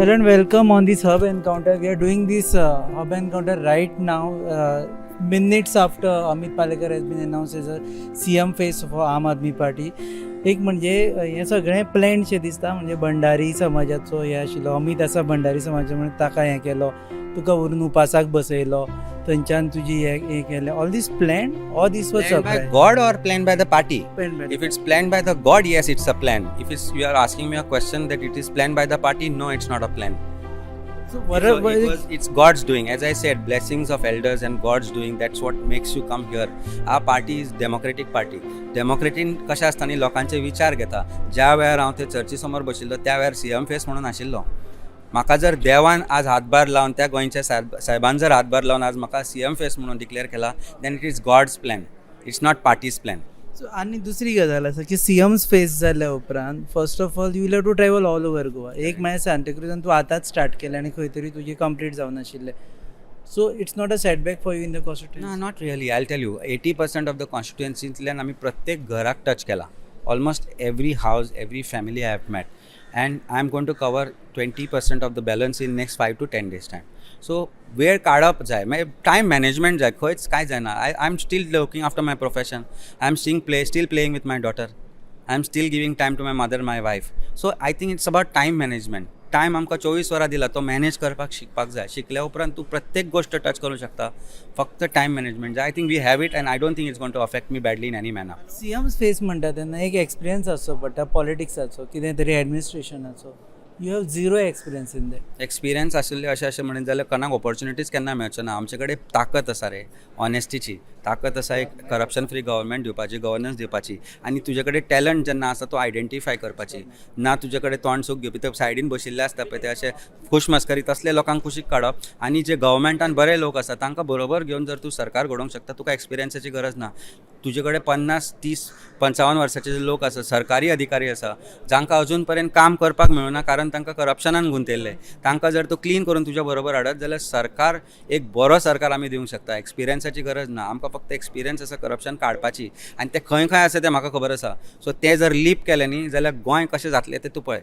Hello and welcome on this Hub Encounter. We are doing this Hub Encounter right now, minutes after Amit Palekar has been announced as a CM face for Aam Aadmi Party. एक म्हणजे हें सगळें plan शें दिसता. म्हणजे भंडारी समाजाचो हें आशिल्लो, अमीत आसा भंडारी समाजाचो म्हणून ताका हें केलो, तुका व्हरून उपासाक बसयलो, थंयच्यान तुजी हें हें केलें. All this plan or this was Planned by God or planned by the party? If it's planned by the God, yes, it's a plan. If it's you are asking me a question that it is planned by the party, no, it's not a plan. So it's God's doing. As I said, blessings of elders and God's doing. That's what makes you come here. Our party is democratic party. Democratic कशें आसता न्ही, लोकांचे विचार घेता. ज्या वेळार हांव ते चर्ची समोर बशिल्लो त्या वेळार सीएम फेस म्हणून आशिल्लो. म्हाका जर देवान आज हातभार लावन, त्या गोंयच्या साहेबान जर हातभार लावन आज म्हाका सीएम फेस म्हणून डिक्लेअर केला, then it is God's plan, it's not party's plan. So आनी दुसरी गजाल आसा की सीएम फेस जाल्या उपरांत, first of all, you will have to travel all over Goa. एक म्हळ्यार सांताक्रुजान तूं आतांच स्टार्ट केलें आनी खंय तरी तुजें complete जावनाशिल्लें, so it's not a setback for you in the ना, constituency? Not really. I tell you, 80% of the कॉन्स्टिट्युएन्सींतल्यान आमी प्रत्येक घराक टच केला. Almost every house, every family I have met, and I am going to cover 20% of the balance in next 5 to 10 days time. So वेळ काडप जाय, मागीर time management जाय. खंयच कांय जायना. I am still looking after my profession. I am still playing with my daughter. I am still giving time to my mother, my wife. So I think it's about time management. Time आमकां 24 वरां दिला, तो manage करपाक शिकपाक जाय. शिकल्या उपरांत तूं प्रत्येक गोश्ट टच करूंक शकता. फक्त टायम मॅनेजमेंट जाय. I think we have it and I don't think it's going to affect me badly in any manner. CM face म्हणटा तेन्ना एक एक्सपिरियन्स आसचो पडटा पॉलिटिक्साचो, कितें तरी एडमिनिस्ट्रेशनाचो. You have zero experience in that. Experience आशिल्ले अशें अशें म्हणीत जाल्यार कोणाक ऑपॉर्च्युनिटीज केन्ना मेळच्यो ना. आमचे कडेन ताकत आसा रे, ऑनेस्टीची ताकत आसा, एक करप्शन फ्री गव्हर्मेंट दिवपाची, गव्हर्नन्स दिवपाची. आनी तुजे कडेन टॅलंट जेन्ना आसा तो आयडेंटिफाय करपाची ना. तुजे कडेन तोंड सूख घेवपी ते सायडीन बशिल्ले आसता पळय, ते अशे खुश मस्करी, तसले लोकांक कुशीक काडप आनी जे गव्हर्मेंटान बरे लोक आसा तांकां बरोबर घेवन जर तूं सरकार घडोवंक शकता, तुका एक्सपिरियन्साची गरज ना. तुजे कडेन 50, 30, 55 वर्साचे जे लोक आसा, सरकारी अधिकारी आसा, जांकां अजून पर्यंत काम करपाक मेळना कारण तांकां करप्शनान गुंतयल्ले, तांकां जर तूं क्लीन करून तुज्या बरोबर हाडत जाल्यार सरकार एक बरो सरकार आमी दिवंक शकता. एक्सपिरियन्साची गरज ना आमकां. फक्त एक्सपिरियन्स आसा करप्शन काडपाची आनी तें खंय खंय आसा तें म्हाका खबर आसा. सो तें जर लीप केलें न्ही जाल्यार गोंय कशें जातलें तें तूं पळय.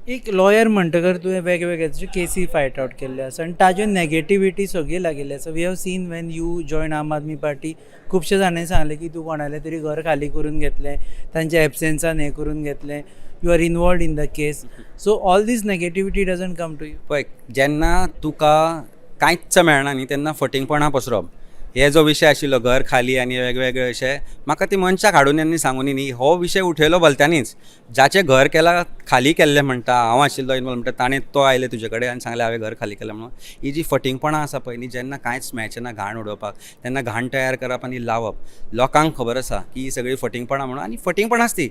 एक लॉयर म्हणटकर तुवें वेगवेगळे केसी फायट आवट केल्ले आसा आनी ताज्यो नेगेटिविटी सगळी लागिल्ली आसा. We have seen when you join Aam Aadmi Party, खुबशे जाणांनी सांगलें की तूं कोणालें तरी घर खाली करून घेतलें, तांच्या एबसेन्सान हें करून घेतलें, you are involved in the case. So all this negativity doesn't come to you? पळय, जेन्ना तुका कांयच मेळना न्ही तेन्ना फटींगपणां पसरप. हे जो विशय आशिल्लो घर खाली आनी वेगवेगळे विशय, म्हाका ती मनशाक हाडून यांनी सांगूनी न्ही. हो विशय उठयलो भलत्यांनीच. जाचें घर केलां, खाली केल्लें म्हणटा, हांव आशिल्लो इनवॉल्व म्हणटा, ताणें तो आयले तुजे कडेन आनी सांगलें हांवें घर खाली केलें म्हणून. ही जी फटींगपणां आसा पळय न्ही, जेन्ना कांयच मेळचें ना घाण उडोवपाक तेन्ना घाण तयार करप आनी लावप. लोकांक खबर आसा की ही सगळीं फटींगपणां म्हणून आनी फटींगपणांच ती.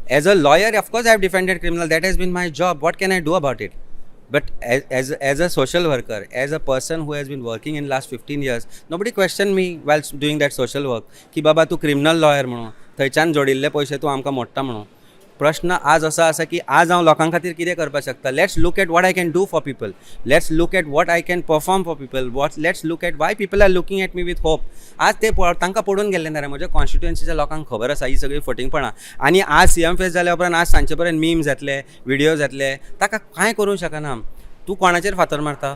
As a lawyer, of course I have defended criminal. That has been my job. What can I do about it? But as a social worker, as a person who has been working in last 15 years, nobody questioned me while doing that social work की बाबा तूं criminal lawyer म्हणून थंयच्यान जोडिल्ले पयशे तूं आमकां मोडटा म्हणून. प्रश्न आज असो आसा की आज हांव लोकां खातीर कितें करपाक शकता. Let's look at what I can do for people. Let's look at what I can perform for people. What let's look at why people are looking at me with hope. आज ते तांकां पडून गेल्ले ना रे. म्हज्या कॉन्स्टिट्युएन्सीच्या लोकांक खबर आसा ही सगळी फटींगपणां. आनी आज सीएम फेस जाल्या उपरांत आज सांजचे पर्यंत मीम्स जातले, विडियो जातले. ताका कांय करूंक शकना. तूं कोणाचेर फातर मारता?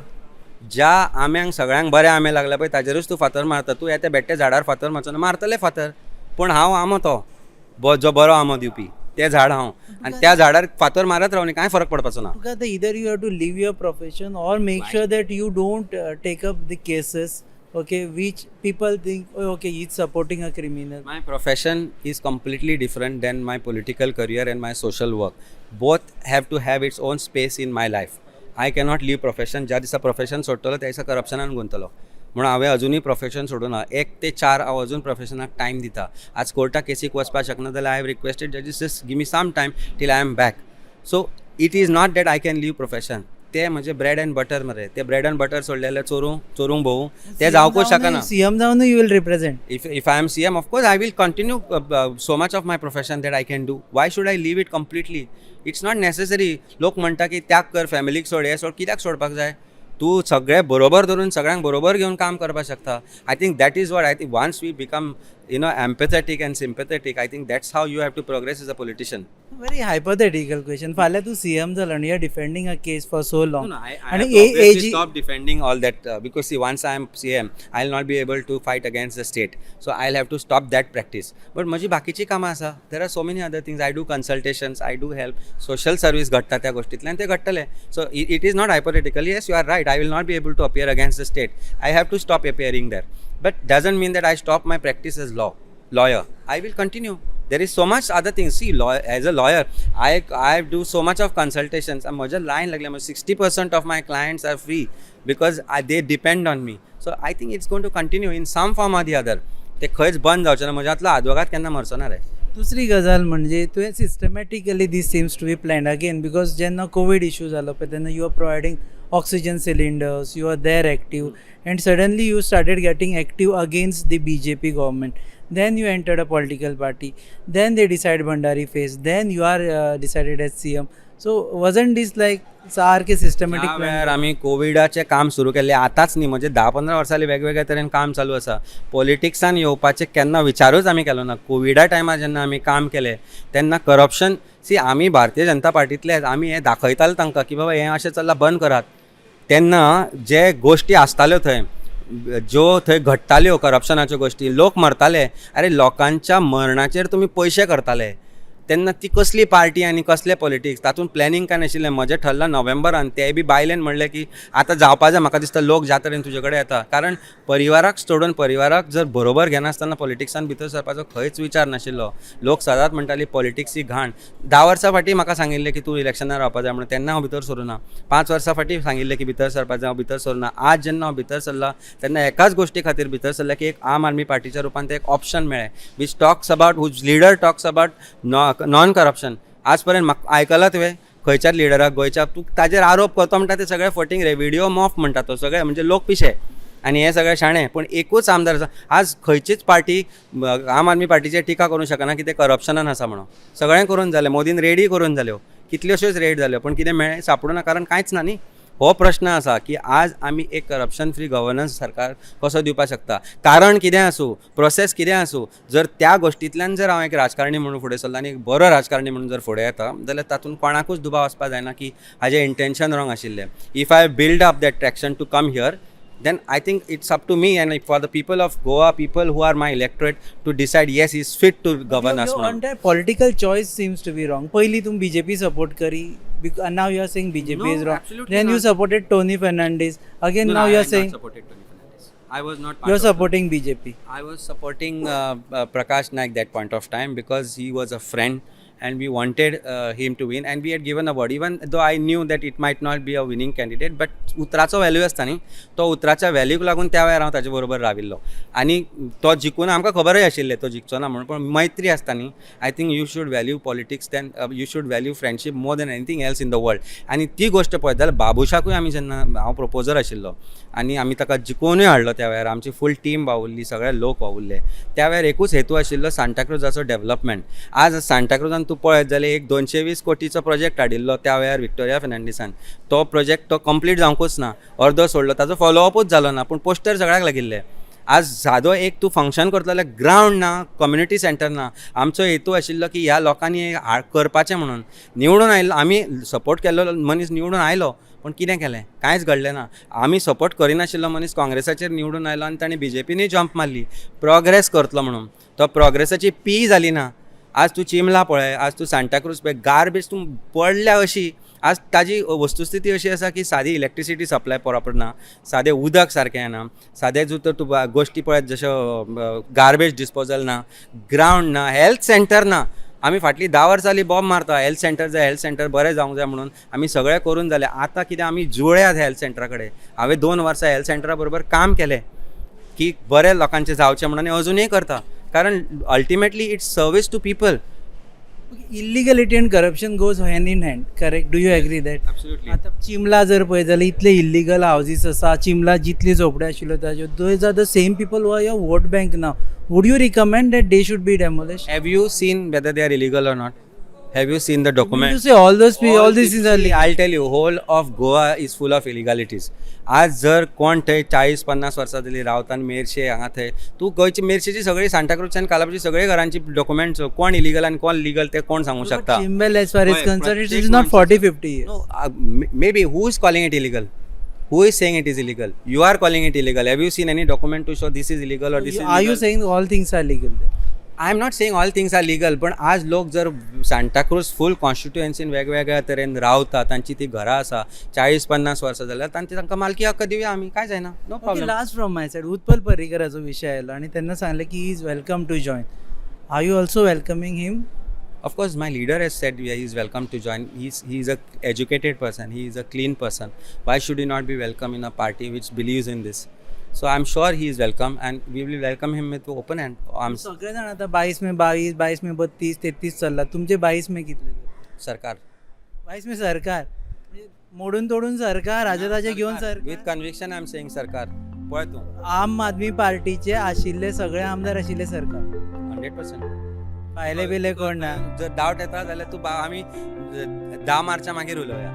ज्या आंब्यांक सगळ्यांक बरे आंबे लागले पळय ताजेरूच तूं फातर मारता. तूं येता बेट्टे झाडार फातर मारचो ना. मारतले फातर, पूण हांव आंबो तो जो बरो आंबो दिवपी तें झाड हांव आनी त्या झाडार फातर मारत रावनी कांय फरक पडपाचो ना. तुका आतां either you have to leave your profession or make sure that you don't take up the cases, okay, which people think, okay, is supporting a criminal. My profession is completely different than my political career and my social work. Both have to have its own space in my life. I cannot leave profession. ज्या दिसा profession सोडटलो त्या दिसा करप्शनान गुंतलो. म्हणून हांवें अजुनूय profession सोडूना. 1 ते 4 हांव अजून प्रोफेशनाक टायम दिता. आज कोर्टाक केसीक वचपाक शकना जाल्यार I have requested judges, just give me some time till I am back. So it is not that I can leave profession. ते म्हजे ब्रेड एंड बटर मरे. ते ब्रेड एंड बटर सोडले जाल्यार चोरूं चोरूंक भोवूं ते जावंकूच शकना. सीएम जावन you will represent? If I am CM, of course I will continue so much of my profession that I can do. Why should I leave it completely? It's not necessary. लोक म्हणटा की त्याग कर, फॅमिलीक सोड, हें सोड. कित्याक सोडपाक जाय? तूं सगळें बरोबर धरून सगळ्यांक बरोबर घेवन काम करपाक शकता. I think that is what I think. Once we become empathetic and sympathetic, I think that's how you have to progress as a politician. Very hypothetical question. फाल्यां तूं सीएम जालो आनी you are defending a case for so long. No, I आणि have to obviously AG stop defending all that because see, once I am CM, I'll not be able to fight against the state. So I'll have to stop that practice. But म्हजी बाकीची कामां आसा. There are so many other things. I do consultations, I do help. Social service घडटा त्या गोष्टींतल्यान ते घडटलें. So it is not hypothetical. Yes, you are right. I will not be able to appear against the state. I have to stop appearing there. But doesn't mean that I stop my practice as lawyer. I will continue. There is so much other things. See, as a lawyer, I do so much of consultations. And म्हज्या line लागल्या, 60% of my clients are free because they depend on me. So I think it's going to continue in some form or the other. ते खंयच बंद जावचें ना. म्हज्यांतलो आदवोगाद केन्ना मरचो ना रे. दुसरी गजाल म्हणजे तुवें systematically, this seems to be plan again, because जेन्ना कोवीड इशू जालो पळय तेन्ना you are providing oxygen cylinders, you are there active, and suddenly you started getting active against the BJP government. Then you entered a political party. Then they decide Bhandari face. Then you are decided as CM. So wasn't this like सारखे systematic ज्या plan? वेळार आमी कोविडाचें काम सुरू केल्लें, आतांच न्ही, म्हणजे 10-15 वर्सां जालीं वेगवेगळ्या तरेन काम चालू आसा. पॉलिटिक्सान येवपाचें केन्ना विचारूच आमी केलो ना. कोविडा टायमार जेन्ना आमी काम केलें तेन्ना करप्शन, सी, आमी भारतीय जनता पार्टींतले, आमी हें दाखयताले तांकां की बाबा हें अशें चल्लां, बंद करात. तेन्ना जे गोश्टी आसताल्यो थंय, ज्यो थंय घडटाल्यो करप्शनाच्यो गोश्टी, लोक मरताले. अरे, लोकांच्या मरणाचेर तुमी पयशे करताले तेन्ना ती कसली पार्टी आनी कसले पॉलिटिक्स? तातूंत प्लॅनिंग काय नाशिल्लें. म्हजें ठरलां नोव्हेंबरान. तें बी बायलेन म्हणलें की आतां जावपा जाय. म्हाका दिसता लोक ज्या तरेन तुजे कडेन येता, कारण परिवाराक सोडून, परिवाराक जर बरोबर घेनासतना पॉलिटिक्सान भितर सरपाचो खंयच विचार नाशिल्लो. लोक सदांच म्हणटाली पॉलिटिक्स ही घाण. 10 वर्सां फाटीं म्हाका सांगिल्लें की तूं इलेक्शनार रावपा जाय म्हणून, तेन्ना हांव भितर सरूना. 5 वर्सां फाटीं सांगिल्लें की भितर सरपा जाय, हांव भितर सरूना. आज जेन्ना हांव भितर सरला तेन्ना एकाच गोश्टी खातीर भितर सरला की एक आम आदमी पार्टीच्या रुपान तें एक ऑप्शन मेळ्ळें which talks about, whose leader talks about non corruption. आज पर्यंत म्हाका आयकलां तुवें खंयच्याच लिडराक गोंयच्या तूं ताजेर आरोप करता म्हणटा ते सगळे फटींग रे, व्हिडियो मॉफ म्हणटा तो सगळे, म्हणजे लोक पिशे आनी हे सगळे शाणे. पूण एकूच आमदार आसा. आज खंयचीच पार्टी आम आदमी पार्टीचेर टिका करूंक शकना की ते करप्शनान आसा म्हणून. सगळें करून जालें, मोदीन रेडी करून जाल्यो, कितल्योश्योच रेड जाल्यो, पूण कितें मेळ्ळें? सापडूं ना. कारण कांयच ना न्ही. हो प्रश्न आसा की आज आमी एक करप्शन फ्री गव्हर्नन्स सरकार कसो दिवपाक शकता? कारण कितें आसूं, प्रोसेस कितें आसूं, जर त्या गोश्टींतल्यान जर हांव एक राजकारणी म्हणून फुडें सरलो आनी एक बरो राजकारणी म्हणून जर फुडें येता जाल्यार तातूंत कोणाकूच दुबाव आसपाक जायना की हाजें इंटेन्शन रॉंग आशिल्लें. If I build up that traction to come here, then I think it's up to me and for the people of Goa, people who are my electorate, to decide, yes, he's fit to govern us Your म्हणून. Entire political choice seems to be wrong. पहिली तुम्ही BJP support curry, now you are saying BJP No, is wrong. Absolutely Then you not. Supported Tony Fernandes. Again, No, now I you are had not saying supported Tony Fernandes. I was not you part are of supporting BJP. I was supporting Prakash Naik that point of time because he was a friend and we wanted him to win and we had given a word, even though I knew that it might not be a winning candidate, but उतराचो value आसता न्ही, तो उतराच्या व्हॅल्यूक लागून त्या वेळार हांव ताजे बरोबर राविल्लो. आनी तो जिखून आमकां खबरय आशिल्लें तो जिखचो ना म्हणून, पूण मैत्री आसता न्ही. I think you should value politics than you should value friendship more than anything else in the world. आनी ती गोश्ट पळयत जाल्यार बाबुशाकूय आमी जेन्ना, हांव प्रपोजर आशिल्लो आनी आमी ताका जिखोवनूय हाडलो. त्या वेळार आमची फूल टीम वावुरली, सगळे लोक वावुरले. त्या वेळार एकूच हेतू आशिल्लो, सांताक्रुजाचो डेव्हलपमेंट. आज सांताक्रुजान तूं पळयत जाल्यार एक 220 कोटीचो प्रोजेक्ट हाडिल्लो त्या वेळार विक्टोरिया फेर्नांडीसान. तो प्रोजेक्ट तो कंप्लीट जावंकूच ना, अर्दो सोडलो, ताजो फॉलोअपूच जालो ना, पूण पोस्टर सगळ्याक लागिल्ले. आज सादो एक तूं फंक्शन करतलो जाल्यार ग्रावंड ना, कम्युनिटी सेंटर ना. आमचो हेतू आशिल्लो की ह्या लोकांनी हें करपाचें म्हणून निवडून आयलो. आमी सपोर्ट केल्लो मनीस निवडून आयलो, पूण कितें केलें? कांयच घडलें ना. आमी सपोर्ट करिनाशिल्लो मनीस काँग्रेसाचेर निवडून आयलो आनी ताणें बीजेपीनूय जंप मारली प्रोग्रेस करतलो म्हणून. तो प्रोग्रेसाची पी जाली ना. आज तूं चिमला पळय, आज तूं सांताक्रूज पळय, गार्बेज तूं पडल्या अशी. आज ताजी वस्तुस्थिती अशी आसा की सादी इलेक्ट्रिसिटी सप्लाय प्रॉपर ना, सादें उदक सारकें येना, सादें जर तर तूं गोश्टी पळयत जश्यो गार्बेज डिस्पोजल ना, ग्रावंड ना, हेल्थ सेंटर ना. आमी फाटलीं 10 वर्सां जालीं बॉम्ब मारता, हेल्थ सेंटर जाय, हेल्थ सेंटर बरें जावंक जाय म्हणून. आमी सगळें करून जालें, आतां कितें आमी जुळ्यात हेल्थ सेंटरा कडेन. हांवें 2 वर्सां हेल्थ सेंटरा बरोबर काम केलें की बरें लोकांचें जावचें म्हणून आनी अजुनूय करता, कारण ultimately it's service to people. Illegality and corruption goes hand in hand, correct? Do you agree that? Absolutely. आतां चिमला जर पळयत जाल्यार इतले इल्लिगल हावजीस आसा. चिमला जितली झोपड्यो आशिल्ल्यो ताज्यो, those are the same people who are your vote bank now. Would you recommend that they should be demolish? Have you seen whether they are illegal or not? Have you seen the document? To say all these things are legal. I tell you, whole of Goa is full of illegalities. आज जर कोण थंय 40-50 वर्सां जाली रावता आनी मेरशे हांगा थंय, तूं गोंयची मेरशेची सगळी, सांताक्रूजची आनी कालापूरची सगळी घरांची डॉक्युमेंट्स कोण इलिगल आनी कोण लिगल ते कोण सांगूंक शकता? Chimbel, as far as हय, concerned, it प्रत्येक is not मनशाचो- 40-50 years. No, maybe who is calling it illegal? Who is saying it is illegal? You are calling it illegal. Have you seen any document to show this is illegal or this is Are you legal? saying all things are legal there? I am not saying all things are legal, पण आज लोक जर सांताक्रूज फूल कॉन्स्टिट्युएन्सीन वेगवेगळ्या तरेन रावता, तांची ती घरां आसा 40-50 वर्सां जाल्यार तांची तांकां मालकी हक्क दिवया आमी, काय जायना, no okay, problem. Last from my side, Utpal पर्रीकराचो विशय आयलो आनी तेन्ना सांगलें की he is welcome to join. Are you also welcoming him? Of course, my leader has said he is welcome to join. He is a educated person. He is a clean person. Why should he not be welcome in a party which believes in this? So I'm sure he is welcome, and we will welcome him with open hand arms. सगळे जाण आतां 22 मे 22, 22 मे 32, 33 चल्ला. तुमचे 22 मे कितले? सरकार. 22 मे सरकार. म्हणजे मोडून तोडून सरकार, हाजे ताजे घेवन सरकार. With conviction I am saying सरकार. पळय तूं. आम आदमी पार्टीचे आशिल्ले सगळे आमदार आशिल्ले सरकार. 100%. भायले बिले कोण ना. जर डावट येता जाल्यार तूं आमी 10 मार्चा मागीर उलोवया.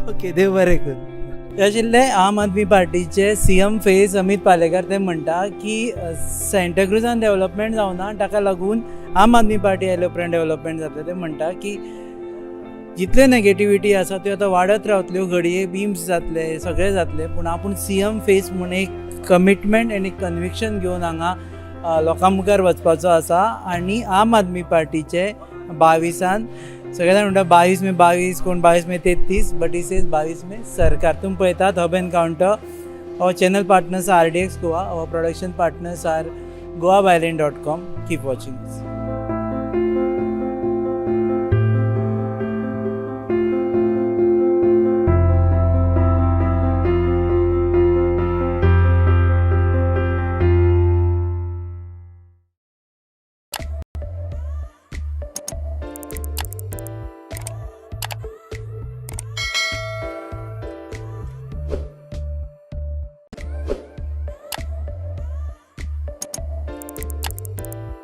ओके, देव बरें करूं. ते आशिल्ले आम आदमी पार्टीचे सीएम फेस अमीत पालेकर. ते म्हणटा की सँटाक्रुजान डेव्हलपमेंट जावना, ताका लागून आम आदमी पार्टी आयले उपरांत डेव्हलपमेंट जातलें. ते म्हणटा की जितले नेगेटिविटी आसा त्यो आतां वाडत रावतल्यो, घडये बिम्स जातले, सगळें जातलें, पूण आपूण सीएम फेस म्हूण एक कमिटमेंट आनी कन्विक्शन घेवन हांगा लोकां मुखार वचपाचो आसा आनी आम आदमी पार्टीचे 22 सगळे जाण म्हणटा 22 मे 22, कोण 22 मे 33, बट he says 22 मे सरकार. तुमी पळयतात Hub Encounter. Our channel partners are RDX Goa. Our production partners are goabyline.com. Keep watching us.